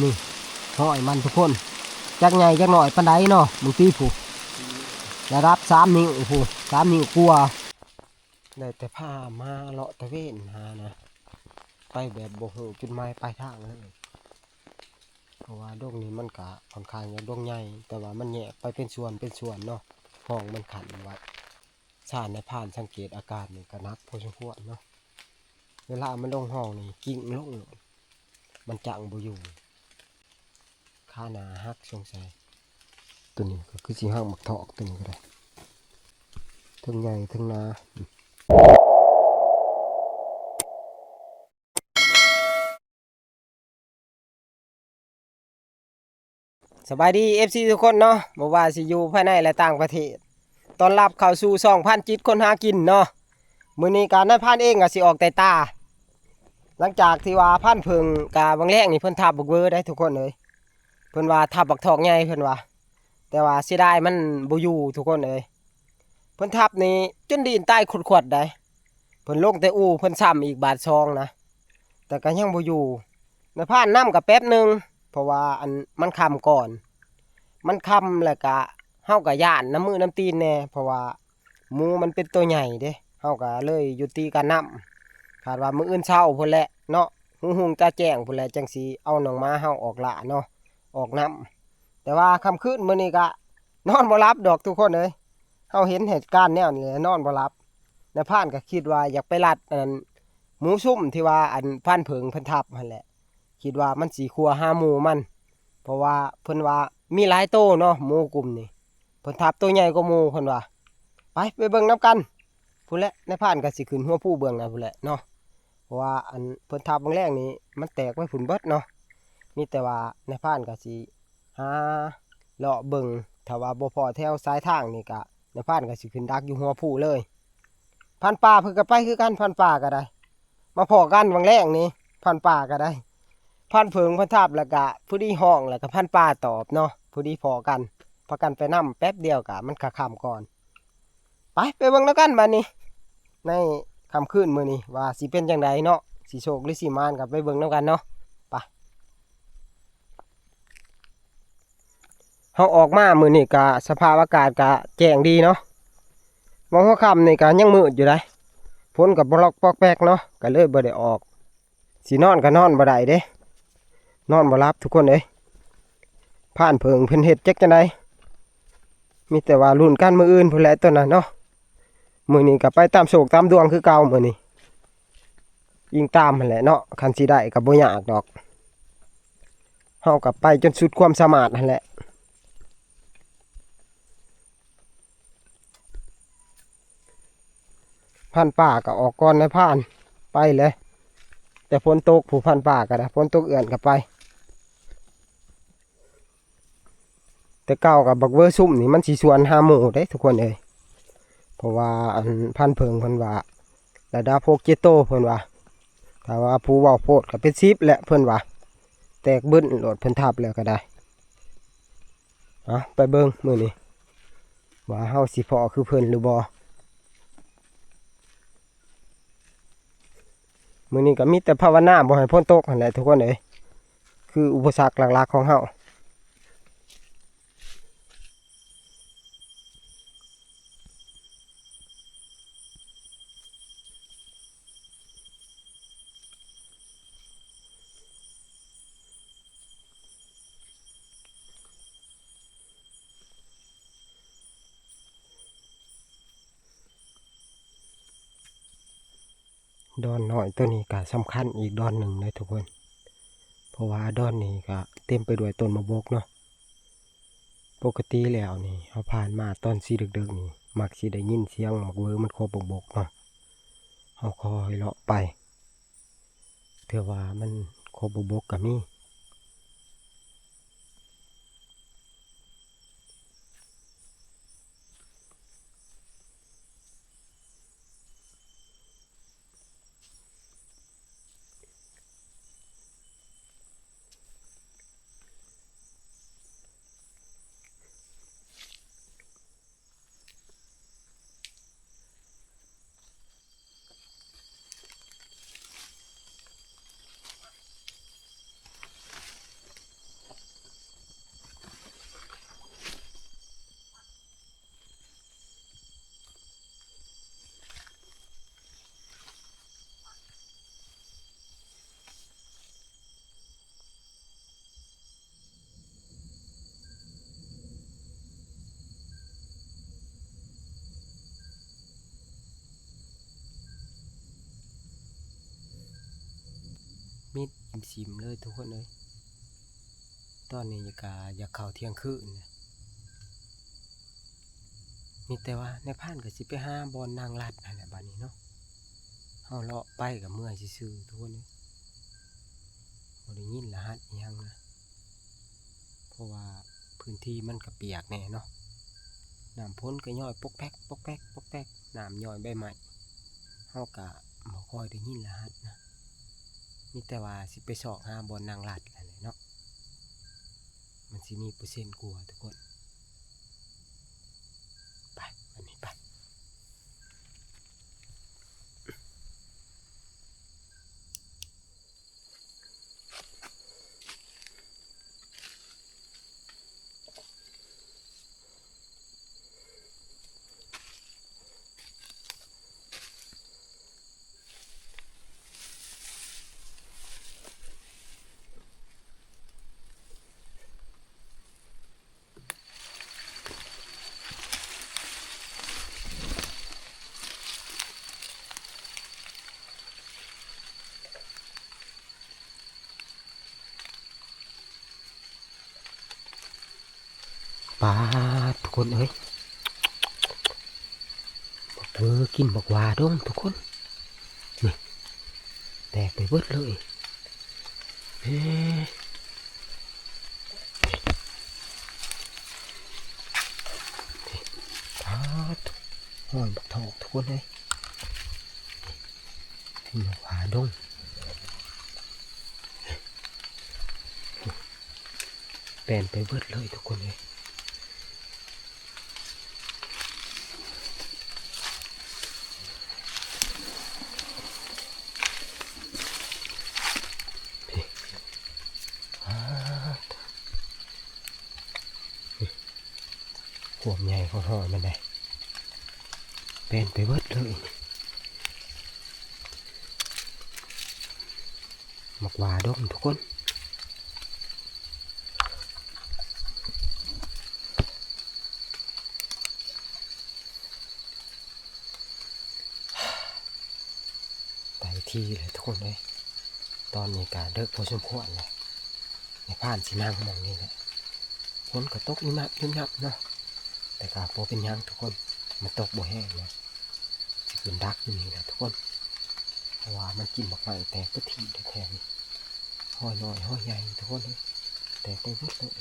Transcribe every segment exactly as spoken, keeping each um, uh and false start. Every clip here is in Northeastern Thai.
นี่ ห้อยมันทุกคน จักใหญ่จักน้อยปานใดเนาะ บางทีผู้ ระดับสามนิ้วผู้ สามนิ้วกว่า ได้แต่พามาเลาะตระเวนหานะ ไปแบบบ่ฮู้จุดหมายปลายทางเลย เพราะว่าดงนี้มันกะค่อนข้างจะดงใหญ่ แต่ว่ามันแยกไปเป็นส่วนเป็นส่วนเนาะ ห้องมันขั้นไว้ ซ่านนายพรานสังเกตอาการนี่ก็หนักพอสมควรเนาะ เวลามันลงห้องนี่กิ้งลงโลด มันจั่งบ่อยู่ ขาหน้าหักสงสัย ตัวนี้ก็คือสิหักหมากถอกตัวนี้ก็ได้ เทิงใหญ่เทิงหนา สบายดี เอฟซี ทุกคนเนาะ บ่ว่าสิอยู่ภายในและต่างประเทศ ต้อนรับเข้าสู่ช่องพรานจิตคนหากินเนาะ มื้อนี้กะนายพรานเองกะสิออกไต่ตา หลังจากที่ว่าพรานเผิงกะบางแลงนี่เพิ่นทับบักเวอได้ทุกคนเอ้ย เพิ่นว่าทับบักถอกใหญ่เพิ่นว่า แต่ว่าเสียดายมันบ่อยู่ทุกคนเอ้ย เพิ่นทับนี่จนดินตายขวดๆได้ เพิ่นลงแต่อู่เพิ่นซ้ำอีกบาดสองนะ แต่ก็ยังบ่อยู่ นายพรานนำกะแป๊บหนึ่ง เพราะว่าอันมันค่ำก่อน มันค่ำแล้วกะ เฮากะย้านนำมือนำตีนแหน่ เพราะว่าหมูมันเป็นตัวใหญ่เด้ เฮากะเลยยุติการนำ คาดว่ามื้ออื่นเช้าพู้นแหละเนาะ หุงๆ จะแจ้งพู้นแหละ จั่งสิเอาน้องหมาเฮาออกล่าเนาะ ออกนำ แต่ว่าค่ำคืนมื้อนี้กะ นอนบ่หลับดอกทุกคนเอ้ย เฮาเห็นเหตุการณ์แนวนี้แล้วนอนบ่หลับ นายพรานก็คิดว่าอยากไปลัดอันนั้น หมูซุ่มที่ว่าอันพรานเผิงเพิ่นทับหั่นแหละ คิดว่ามันสิคัวหาหมู่มัน เพราะว่าเพิ่นว่ามีหลายโตเนาะ หมูกลุ่มนี้ เพิ่นทับโตใหญ่กว่าหมู่เพิ่นว่า ไป ไปเบิ่งนำกัน พู้นแหละ นายพรานก็สิขึ้นหัวภูเบื้องนั้นพู้นแหละเนาะ เพราะว่าอันเพิ่นทับบางแลงนี่มันแตกไว้พู้นเบิดเนาะ มีแต่ว่านายพรานก็สิหาเลาะเบิ่ง ถ้าว่าบ่พ้อแถวสายทางนี่กะ นายพรานก็สิขึ้นดักอยู่หัวภูเลย พรานป่าเพิ่นก็ไปคือกัน พรานป่าก็ได้ มาพ้อกันบางแลงนี่ พรานป่าก็ได้ พรานเผิงเพิ่นทับแล้วกะ ผู้ดีฮ้องแล้วกะพรานป่าตอบเนาะ ผู้ดีพ้อกัน พากันไปนำแป๊บเดียวกะมันก็ค่ำก่อน ไป ไปเบิ่งนำกันบัดนี้ ในค่ำคืนมื้อนี้ว่าสิเป็นจั่งใดเนาะ สิโชคหรือสิหมานก็ไปเบิ่งนำกันเนาะ ไป เฮาออกมามื้อนี้กะสภาพอากาศกะแจ้งดีเนาะ หว่างหัวค่ำนี่กะยังมืดอยู่ได๋ ฝนกะปลอกปอกแปกเนาะ กะเลยบ่ได้ออก สินอนกะนอนบ่ได้เด้ นอนบ่หลับทุกคนเอ้ย พรานเผิงเพิ่นเฮ็ดจักจั่งใด มีแต่ว่าลุ้นกันมื้ออื่นพู้นแหละตัวนั้นเนาะ มื้อนี้กะไปตามโชคตามดวงคือเก่ามื้อนี้ อิงตามหั่นแหละเนาะ คันสิได้กะบ่ยากดอก เฮากะไปจนสุดความสามารถหั่นแหละ พรานป่าก็ออกก่อนนายพราน ไปเลย แต่ฝนตกผู้พรานป่าก็ได้ ฝนตกเอื่อนก็ไป แต่เก่ากับบักเวอร์ซุ่มนี่มันสิสวนหาหมู่เด้ทุกคนเอ้ย เพราะว่าอันพรานเผิงเพิ่นว่า ระดับหกเจ็ดโตเพิ่นว่า ถ้าว่าผู้เว้าโพดก็เป็นสิบแหละเพิ่นว่า แตกบึ้นโลดเพิ่นทับแล้วก็ได้ เอาไปเบิ่งมื้อนี้ ว่าเฮาสิพ้อคือเพิ่นหรือบ่ มื้อนี้ก็มีแต่ภาวนาบ่ให้ฝนตกหั่นแหละทุกคนเอ้ย คืออุปสรรคหลักๆของเฮา ดอนน้อยตัวนี้ก็สำคัญอีกดอนหนึ่งเลยทุกคน เพราะว่าดอนนี้ก็เต็มไปด้วยต้นหมากบกเนาะ ปกติแล้วนี่เฮาผ่านมาตอนสิดึกๆนี่ มักสิได้ยินเสียงหมากเวอมันขบหมากบกเนาะ เฮาค่อยเลาะไป เทื่อว่ามันขบหมากบกก็มี เ สิมเลยทุกคนเอ้ย ตอนนี้ก็อยากเข้าเที่ยงคืนแล้ว มีแต่ว่านายพรานก็สิไปหาบ่อนนางลัดหั่นแหละบัดนี้เนาะ เฮาเลาะไปก็เมื่อยซื่อๆ ทุกคนเอ้ย บ่ได้ยินรหัสอิหยังนะ เพราะว่าพื้นที่มันก็เปียกแน่เนาะ น้ำฝนก็ย้อยปอกแป๊ก ปอกแป๊ก ปอกแป๊ก น้ำย้อยใบไม้ เฮาก็บ่ค่อยได้ยินรหัสนะ มีแต่ว่าสิไปซอกหาบ่อนนางลัดนั่นแหละเนาะ มันสิมีเปอร์เซ็นต์กว่าทุกคน ไป อันนี้ไป ปาดทุกคนเอ้ย บักเวอร์กินบักหว่าดงทุกคน นี่ แตกไปเบิดเลย เฮ้ย ปาด ห้อยบักทอกทุกคนเอ้ย กินบักหว่าดง แปนไปเบิดเลยทุกคนเอ้ย ความใหญ่ของหอยมันได้ แปนไปเบิดเลย บักหว่าดงทุกคน ไปที่เลยทุกคนเอ้ย ตอนนี้ก็เดิกพอสมควรแล้ว นายพรานสินั่งหม่องนี้แหละ ฝนก็ตกยิบยับยิบยับเนาะ แต่ก็บ่เป็นหยังทุกคน มันตกบ่แฮงนะ สิขึ้นดักอยู่นี่แหละทุกคน เพราะว่ามันกินบักไม้แตกเบิดที่แท้ๆนี่ หอยน้อยหอยใหญ่ทุกคนเอ้ย แตกไปเบิดเลย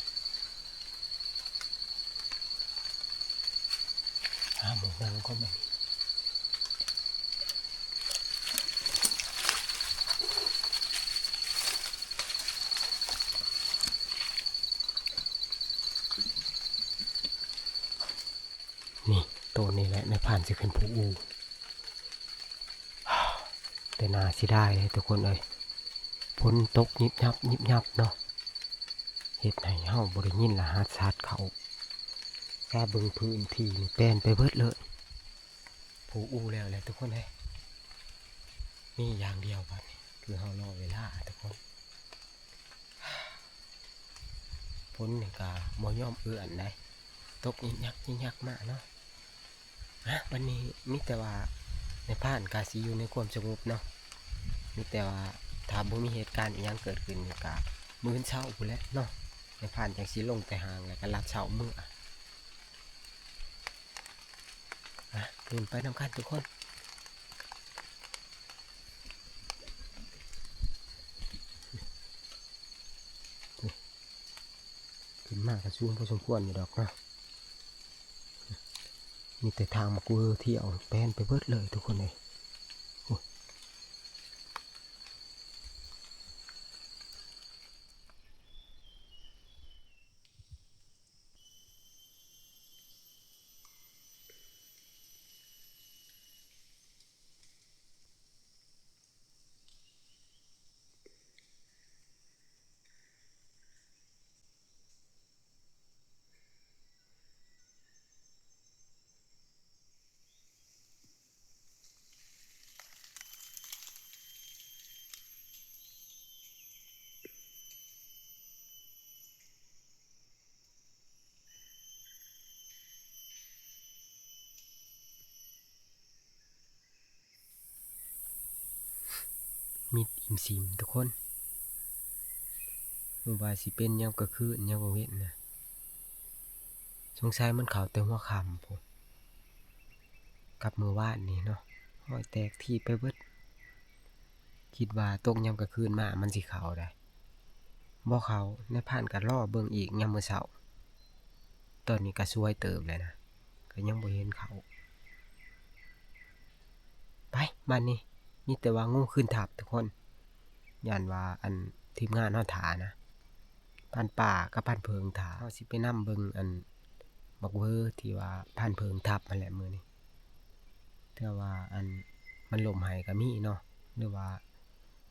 หาหม่องนั่งก่อนบัดนี้ นี่ โตนี้แหละ นายพรานสิขึ้นผู้อู้ แต่น่าเสียดายเลยทุกคนเอ้ย ฝนตกยิบยับยิบยับเนาะ เฮ็ดให้เฮาบ่ได้ยินรหัสสัตว์เขา ถ้าเบิ่งพื้นที่นี่แปนไปเบิดเลย ผู้อู้แล้วแหละทุกคนเอ้ย มีอย่างเดียวบัดนี้ คือเฮารอเวลาทุกคน ฝนนี่ก็บ่ยอมเอื้อนใด ตกยิกยักยิกยักมาเนาะ อ่ะ วันนี้มีแต่ว่านายพรานก็สิอยู่ในความสงบเนาะ มีแต่ว่าถ้าบ่มีเหตุการณ์อิหยังเกิดขึ้นนี่ก็มื้อเช้าพู้นแหละเนาะ นายพรานจั่งสิลงไปหางแล้วก็ลัดเช้ามื้อ อ่ะ ขึ้นไปนำกันทุกคน ขึ้นมาก็สูงพอสมควรอยู่ดอกเนาะ มีแต่ทางบักเวอร์เที่ยวแปนไปเบิดเลยทุกคนเอ้ย โอ้ย มิดอิมซิมทุกคน บ่ว่าสิเป็นยามกลางคืนยามกลางเว็นนะ สงสัยมันเข้าแต่หัวค่ำพู้น กับมื้อวานนี่เนาะ ฮอยแตกที่ไปเบิด คิดว่าตกยามกลางคืนมามันสิเข้าได้ บ่เข้า นายพรานก็รอเบิ่งอีกยามมื้อเช้า ตอนนี้ก็สวยเติบแล้วนะ ก็ยังบ่เห็นเข้า ไป บัดนี้ มีแต่ว่างูขึ้นถ้ำทุกคน ย้านว่าอันทีมงานเฮาถ่านะ พรานป่ากับพรานเผิงถ่า เฮาสิไปนำเบิ่งอันบักเวอที่ว่าพรานเผิงทับหั้นแหละมื้อนี้ แต่ว่าอันมันล้มไห้ก็มีเนาะ หรือว่า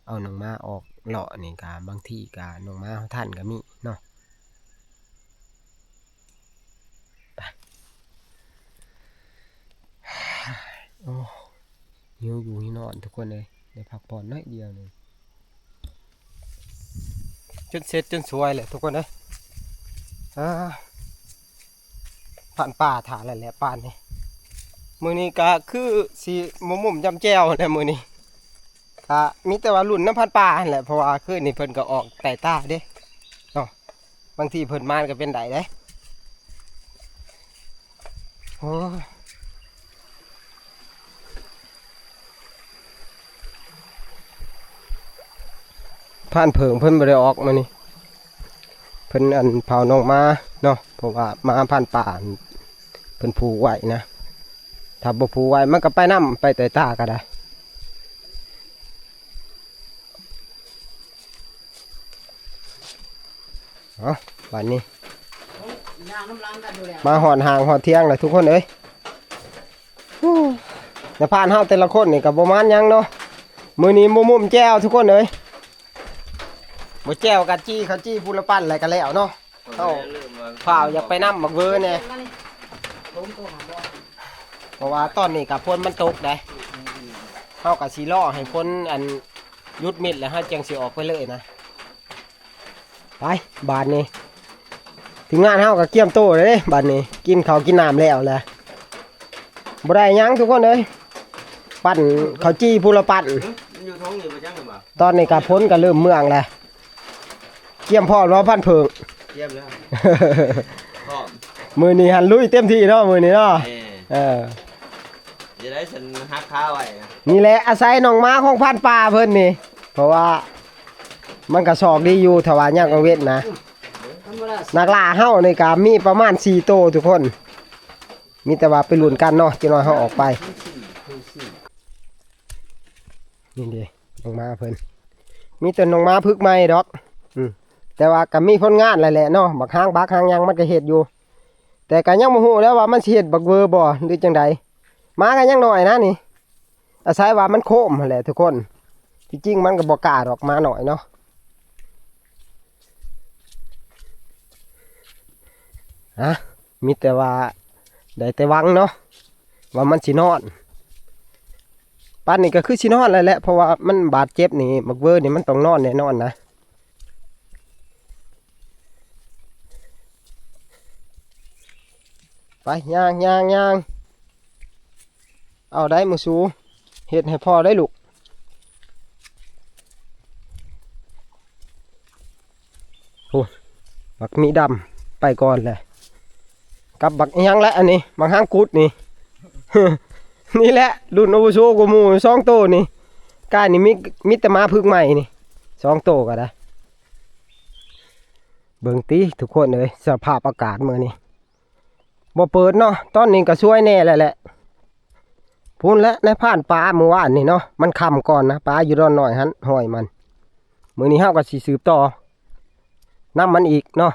เอาน้องหมาออกเลาะนี่ก็ บางทีก็น้องหมาเฮาทันก็มีเนาะ ไป โอ้ หิวอยู่หิวนอนทุกคนเอ้ย ได้พักผ่อนน้อยเดียวหนึ่ง จนเสร็จจนสวยแหละทุกคนเอ้ย อ่า พรานป่าถ่าแล้วแหละป่านนี้ มื้อนี้ก็คือสิมุมๆ จ้ำแจ่วแหละมื้อนี้ ก็มีแต่ว่าลุ้นนำพรานป่าหั้นแหละ เพราะว่าคืนนี้เพิ่นก็ออกไต่ตาเด้เนาะ บางทีเพิ่นมาก็เป็นได้เด้ โอ้ย พรานเผิงเพิ่นบ่ได้ออกมื้อนี้ เพิ่นอันเผาน้องหมาเนาะ เพราะว่าหมาพรานป่าเพิ่นผูกไว้นะ ถ้าบ่ผูกไว้มันก็ไปนำ ไปไต่ตาก็ได้ เอา บัดนี้ ย่างน้ำล้างกันอยู่แล้ว มาฮอดฮ่างฮอดเที่ยงแล้วทุกคนเอ้ย ฮู้ นายพรานเฮาแต่ละคนนี่ก็บ่หมานหยังเนาะ มื้อนี้มุมๆ แจ่วทุกคนเอ้ย บ่แจ่วกะจี้ข้าวจี้พูละปั้นแล้วก็แล้วเนาะ เฮา ฟ้าวอยากไปนำบักเวอแหน่ เพราะว่าตอนนี้ก็ฝนมันตกได้ เฮาก็สิรอให้ฝนอันหยุดเม็ดแล้วเฮาจั่งสิออกไปเลยนะ ไป บาดนี้ ทีมงานเฮาก็เกียมโตแล้วเด้ บาดนี้ กินข้าวกินน้ำแล้วแหละ บ่ได้หยังทุกคนเอ้ย ปั้นข้าวจี้พูละปั้น มันอยู่ท้องนี่บ่จังหรือเปล่า ตอนนี้ก็ฝนก็เริ่มเมืองแล้ว เกียมพร้อมแล้วพรานเผิง เกียมแล้ว พร้อม มื้อนี้หันลุยเต็มที่เนาะ มื้อนี้เนาะ เออ เออ จะได้ฉันหักขาไว้นะ นี่แหละอาศัยน้องหมาของพรานป่าเพิ่นนี่ เพราะว่ามันก็ซอกดีอยู่ ถ้าว่ายามกลางเว็นนะ นักล่าเฮานี่ก็มีประมาณสี่โตทุกคน มีแต่ว่าไปลุ้นกันเนาะ จักหน่อยเฮาออกไป นี่เด้ น้องหมาเพิ่น มีแต่น้องหมาพึกใหม่ดอก อืม แต่ว่าก็มีผลงานแล้วแหละเนาะ บักหางบักหางหยังมันก็เฮ็ดอยู่ แต่ก็ยังบ่ฮู้แล้วว่ามันสิเฮ็ดบักเวอบ่ หรือจั่งใด หมาก็ยังน้อยนะนี่ อาศัยว่ามันโคมหั้นแหละทุกคน ที่จริงมันก็บ่กล้าดอกหมาน้อยเนาะ ฮะ มีแต่ว่าได้แต่หวังเนาะ ว่ามันสินอน ป่านนี้ก็คือสินอนแล้วแหละ เพราะว่ามันบาดเจ็บนี่ บักเวอนี่มันต้องนอนแน่นอนนะ ไป ย่าง ย่าง ย่าง เอาได้หมู่สู เฮ็ดให้พ่อได้ลูก โอ้ บักมีดำ ไปก่อนเลย กับบักอิหยังและอันนี้ บักหางกุดนี่ นี่แหละ รุ่นอาวุโสกว่าหมู่สองโตนี่ กายนี่มี มีแต่หมาพึกใหม่นี่ สองโตก็ได้ เบิ่งติทุกคนเอ้ย สภาพอากาศมื้อนี้ บ่เปิดเนาะ ตอนนี้ก็สวยแน่แล้วแหละ พู้นแหละ นายพรานป่ามื้อวานนี่เนาะ มันค่ำก่อนนะ ป่าอยู่ดอนน้อยหั้น ห้อยมัน มื้อนี้เฮาก็สิสืบต่อ นำมันอีกเนาะ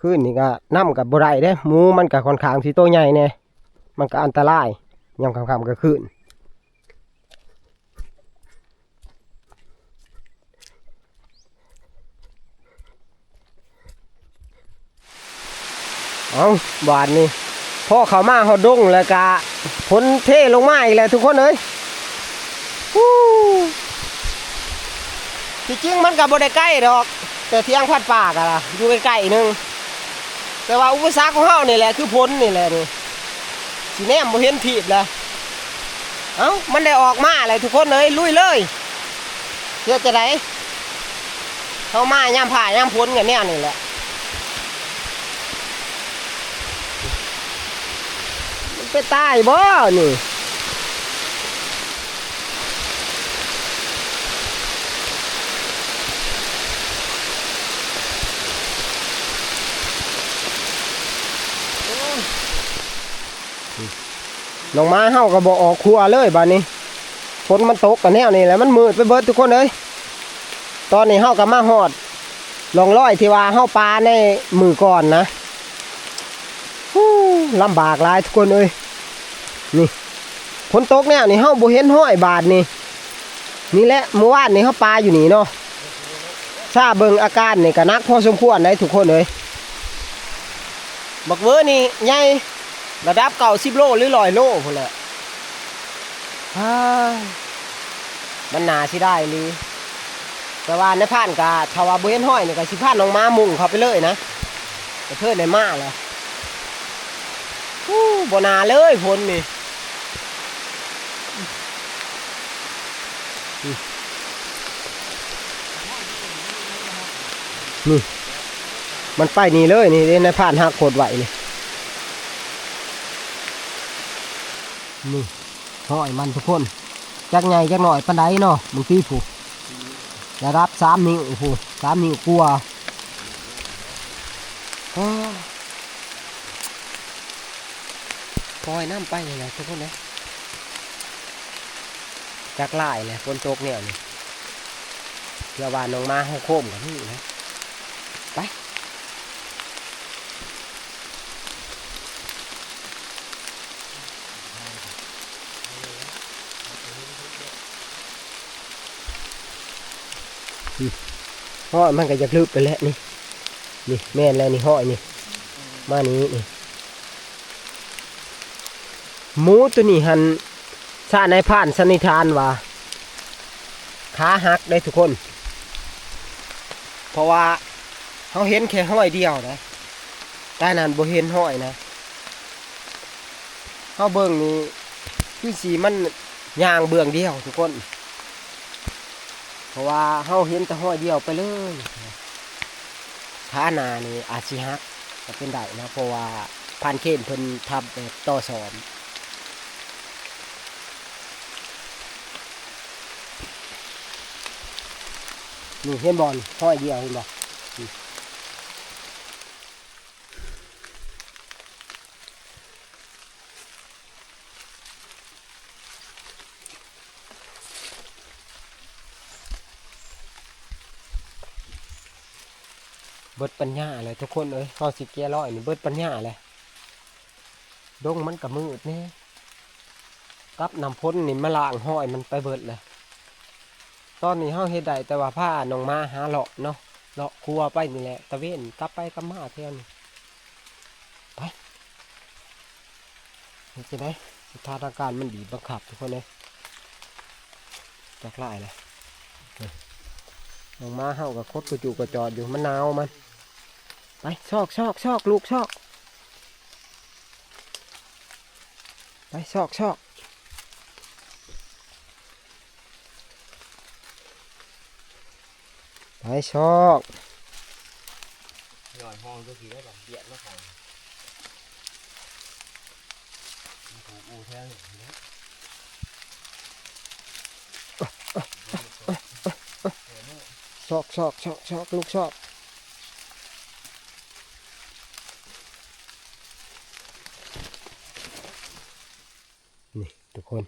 คืนนี้ก็นำก็บ่ได้เด้ หมู่มันก็ค่อนข้างสิโตใหญ่แน่ มันก็อันตราย ยามค่ำๆ กลางคืน เอา บาดนี้ พอเข้ามาฮอดดงแล้วกะ ฝนเทลงมาอีกแล้วทุกคนเอ้ย ฮู้ ที่จริงมันก็บ่ได้ใกล้ดอก แต่เถียงพรานป่าก็อยู่ใกล้ๆ หนึ่ง แต่ว่าอุปสรรคของเฮานี่แหละ คือฝนนี่แหละนี่ สิแนมบ่เห็นทีบแล้ว เอ้า มันได้ออกมาแล้วทุกคนเอ้ย ลุยเลย เฮ็ดจั่งใด เอามายามฟ้ายามฝนก็แนวนี้แหละ มันไปตายบ่นี่ น้องหมาเฮาก็บ่ออกครัวเลยบัดนี้ ฝนมันตกก็แนวนี้แหละ มันมืดไปเบิดทุกคนเอ้ย ตอนนี้เฮาก็มาฮอดร่องรอยที่ว่าเฮาปาในมื้อก่อนนะ ฮู้ ลำบากหลายทุกคนเอ้ย นี่ ฝนตกแนวนี้เฮาบ่เห็นฮอยบาดนี่ นี่แหละ มื้อวานนี่เฮาปาอยู่นี่เนาะ ซาเบิ่งอาการนี่ก็หนักพอสมควรได้ทุกคนเอ้ย บักเวอนี่ใหญ่ ระดับเก้าสิบโลหรือร้อยโลพู้นแหละ อ้าย มันน่าเสียดายอีหลี แต่ว่านายพรานก็ถ้าว่าบ่เห็นฮอยนี่ก็สิพาน้องหมามุ่งเข้าไปเลยนะ กระเทินได้มาแล้ว ฮู้ บ่น่าเลยฝนนี่ นี่ มันไปนี่เลย นี่เด้ นายพรานหักโคตรไวนี่ นี่ ฮอยมันทุกคน จักใหญ่จักน้อยปานใดเนาะ บางทีพู้น ระดับสามนิ้วพู้น สามนิ้วกว่า อ้อ ปล่อยน้ำไปนี่แหละทุกคนเด้อ จักหลายแหละ ฝนตกแนวนี้ เพื่อว่าน้องหมาเฮาโคมกันนี่นะ ไป อืม ฮอยมันก็อยากลึกไปแล้วนี่ นี่แม่นแล้วนี่ฮอยนี่ มานี่นี่ หมูตัวนี้หั่น ซะนายพรานสันนิษฐานว่า ขาหักเด้ทุกคน เพราะว่าเฮาเห็นแค่ฮอยเดียวนะ แต่นั้นบ่เห็นฮอยนะ เฮาเบิ่งนี่คือสิมันย่างเบื้องเดียวทุกคน เพราะว่าเฮาเห็นแต่ฮอยเดียวไปเลย ขาหน้านี่อาจสิหักก็เป็นได้นะ เพราะว่าพรานเคนเพิ่นทับแบบต่อสอน นี่เห็นบ่ ฮอยเดียวเห็นบ่ นี่ เบิดปัญญาเลยทุกคนเอ้ย เฮาสิแกะรอยนี่เบิดปัญญาเลย ดงมันก็มืดแน่ กับน้ำฝนนี่มาล้างฮอยมันไปเบิดเลย ตอนนี้เฮาเฮ็ดได้แต่ว่าพาน้องหมาหาเลาะเนาะ เลาะครัวไปนี่แหละ ตะเวนกลับไปกลับมาแถวนี้ ไป เฮ็ดจั่งใด๋ สถานการณ์มันบีบบังคับทุกคนเอ้ย จักหลายเลย น้องหมาเฮาก็ขดกระจุกกระจอดอยู่ มันหนาวมัน ไป ซอก ซอก ซอก ลูก ซอก ไป ซอก ซอก ไป ซอก หน่อยห้องตัวผีได้ป่ะ เบียดมาของ มันถูกอูแท้เลยเนี่ย ซอก ซอก ซอก ซอก ลูก ซอก นี่ทุกคน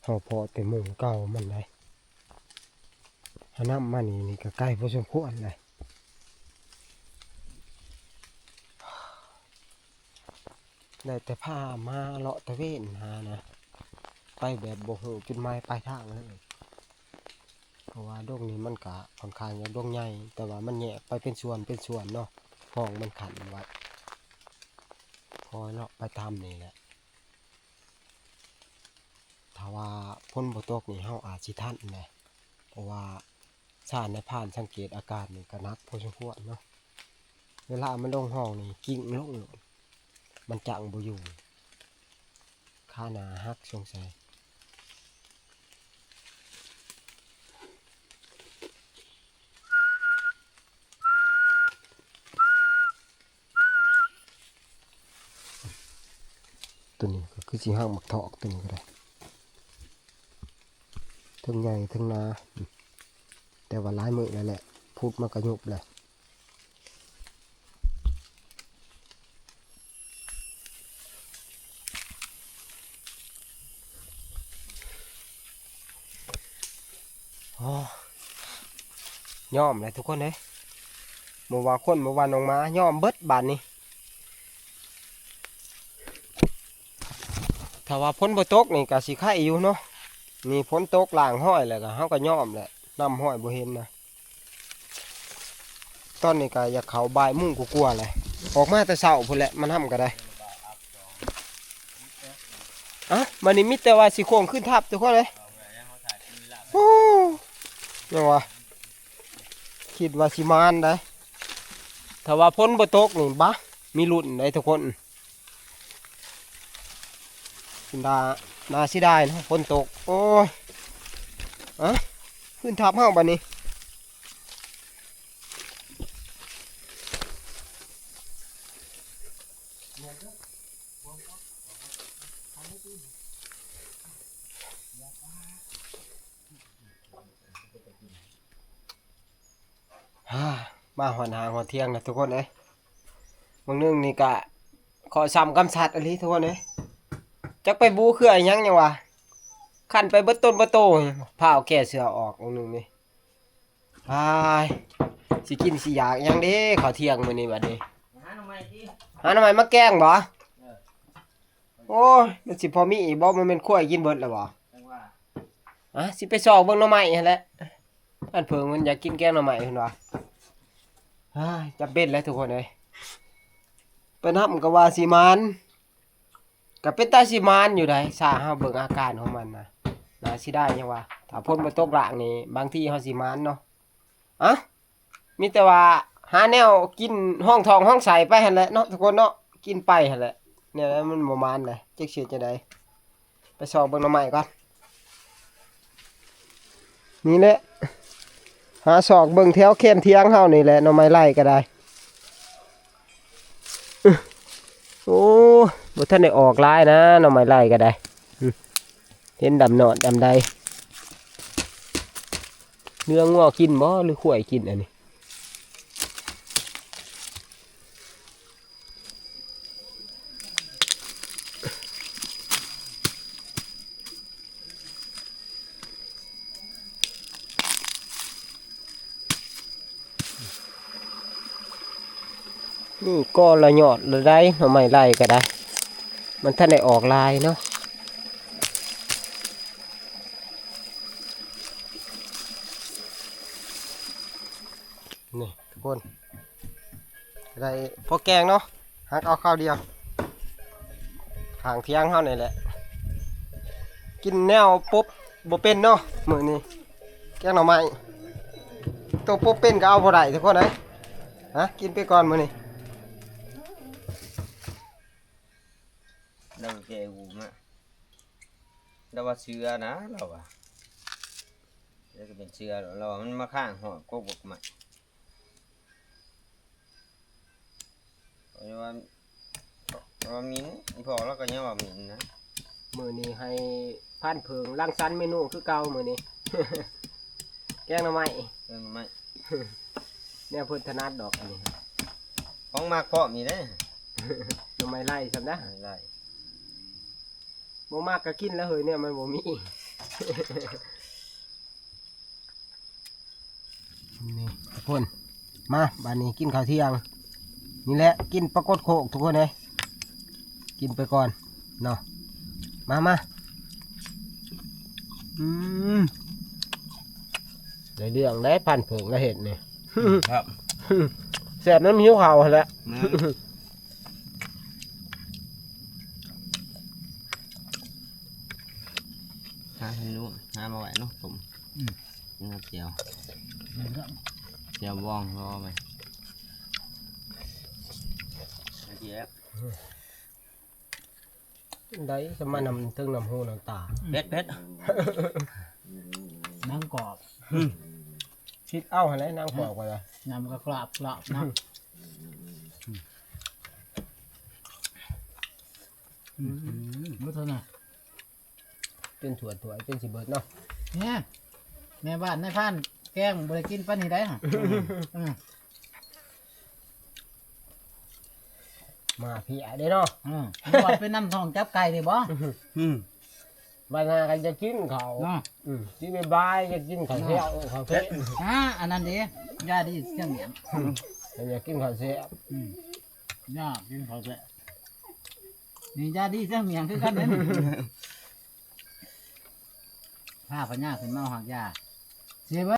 เฮาเพาะแต่หมู่เก่ามันได้ เฮานำมานี่ นี่ก็ไกลพอสมควรเลย ได้แต่พามาเลาะตะเวนหานะ ไปแบบบ่ฮู้จุดหมายปลายทางเลย เพราะว่าดงนี้มันก็ค่อนข้างจะดงใหญ่ แต่ว่ามันแยกไปเป็นส่วนเป็นส่วนเนาะ ห้องมันขั้นไว้ คอยเลาะไปตามนี่แหละ ถ้าว่าฝนบ่ตกนี่ เฮาอาจสิทันแหละ เพราะว่าซานนายพรานสังเกตอาการนี่ก็หนักพอสมควรเนาะ เวลามันลงห้องนี่ กิ่งลงโลด มันจั่งบ่อยู่ ขาหน้าหักสงสัย เ ตัวนี้ก็คือสิหักหมากถอกตัวนี้ก็ได้ เทิงใหญ่เทิงหนา แต่ว่าหลายมื้อแล้วแหละ พุดมันก็ยุบแล้ว อ๋อ ยอมเลยทุกคนเอ้ย บ่ว่าคนบ่ว่าน้องหมา ยอมเบิดบาดนี้ ถ้าว่าฝนบ่ตกนี่ก็สิไคอยู่เนาะ นี่ฝนตกล้างห้อยแล้วก็ เฮาก็ยอมแหละ นำห้อยบ่เห็นนะ ตอนนี้ก็อยากเข้าบ่ายโมงกว่าๆแล้ว ออกมาแต่เช้าพู้นแหละ มานำก็ได้ เอ้า บัดนี้มีแต่ว่าสิโค้งขึ้นทับทุกคนเอ้ย โอ้ ยังวะ คิดว่าสิมานได้ ถ้าว่าฝนบ่ตกนี่บะ มีลุ้นได้ทุกคน น่า น่าเสียดายเนาะ ฝนตก โอ้ย อะ ขึ้นทับเฮาบัดนี้ ฮ่า มาฮอดหาฮอดเที่ยงแล้วทุกคนเอ้ย มื้อนึงนี่กะ ขอซ้ำกำสัดอีหลีทุกคนเอ้ย จักไปบูเครืออิหยังหยังวะ คันไปเบิดต้นเบิดโต พาเอาแก้เสือออกมื้อนึงนี่ อ้าย สิกินสิอยากหยังเด้ ข้าวเที่ยงมื้อนี้บัดนี้ หาหน่อไม้ติ หาหน่อไม้มาแกงบ่ เออ โอ้ย มันสิพอมีอีกบ่ มันแม่นควายกินเบิดแล้วบ่ จังว่า อ่ะ สิไปซอกเบิ่งหน่อไม้หั่นแหละ อันเพิ่งมันอยากกินแกงหน่อไม้เพิ่นว่า อ้าย จำเป็นแล้วทุกคนเอ้ย ไปนำก็ว่าสิมาน ก็เป็นตาสิมานอยู่ได๋ ซ่าเฮาเบิ่งอาการของมันนะ น่าสิได้หยังวะ ถ้าฝนบ่ตกหลากนี่ บางทีเฮาสิมานเนาะ อะ มีแต่ว่าหาแนวกินห้องท้องห้องไส้ไปหั่นแหละเนาะทุกคนเนาะ กินไปหั่นแหละ เนี่ยแหละมันบ่มานเลย จักสิเฮ็ดจั่งใด ไปซอกเบิ่งหน่อไม้ก่อน นี่แหละ หาซอกเบิ่งแถวแคมเถียงเฮานี่แหละ หน่อไม้ไล่ก็ได้ โอ้ บ่ทันได้ออกหลายนะ หน่อไม้ไล่ก็ได้ อืม เห็นดำหนอดดำใด เนื้องัวกินบ่ หรือควายกินอันนี้ นี่ก็ละยอดละได้ หน่อไม้ไล่ก็ได้ มันทันได้ออกหลายเนาะ นี่ทุกคน ได้พอแกงเนาะ หักเอาคราวเดียว ข้างเถียงเฮานี่แหละ กินแนวปบบ่เป็นเนาะ มื้อนี้ แกงหน่อไม้ ตัวปบเป็นก็เอาบ่ได้ทุกคนเอ้ย ฮะ กินไปก่อนมื้อนี้ เราแกะหูมา เราว่าเสือนะ เราว่า แล้วก็เป็นเสือ เราว่ามันมาข้างหอดกกบกไม้ เพราะว่า เพราะว่ามิน อีพ่อเราก็ยังว่ามินนะ มื้อนี้ให้พรานเผิงรังสรรค์เมนูคือเก่ามื้อนี้ แกงหน่อไม้ แกงหน่อไม้ แนวเพิ่นถนัดดอกอันนี้ ของมักพร้อมนี่เด้ หน่อไม้ไล่ซ้ำนะ หน่อไม้ไล่ บ่มักก็กินแล้วเฮ้ย เนี่ยมันบ่มี นี่ทุกคน มา บัดนี้กินข้าวเที่ยง นี่แหละ กินปลากดโคกทุกคนเอ้ย กินไปก่อน เนาะ มา มา อืม ได้เรื่องได้พรานเผิงละเห็ดนี่ ครับ แซ่บนำหิวข้าวหั่นแหละ นะ หาให้รู้ หามาไหวเนาะผม อืม นี่ครับเจียว นี่ครับ เจียวบองรอไป เจียว ได้สมานำเทิงนำหูนำตา เผ็ด เผ็ด หนังกรอบ อืม คิดเอาหั่นแหละหนังกรอบก็ได้ หนังก็กรอบ กรอบเนาะ อืม บ่เท่านั้น เป็นถ้วยๆ เป็นสิเบิดเนาะ เนี่ย แม่บ้านนายพรานแกงบ่ได้กินปานนี้ได้หั่น อืม มาเพียเด้เนาะ อืม บ่ว่าเป็นน้ำท้องจับไก่นี่บ่ อืม บาดหน้าก็จะกินข้าว เนาะ อืม ที่บ่ายๆ จะกินข้าวเที่ยง ข้าวเที่ยง อ่า อันนั้นเด้ ยาดีเสียงเหนียง ก็อยากกินข้าวแซ่บ อืม ยากินข้าวแซ่บ นี่ยาดีเสียงเหนียงคือกันเด้ พาพญาขึ้นมาหากยา เสียเบิด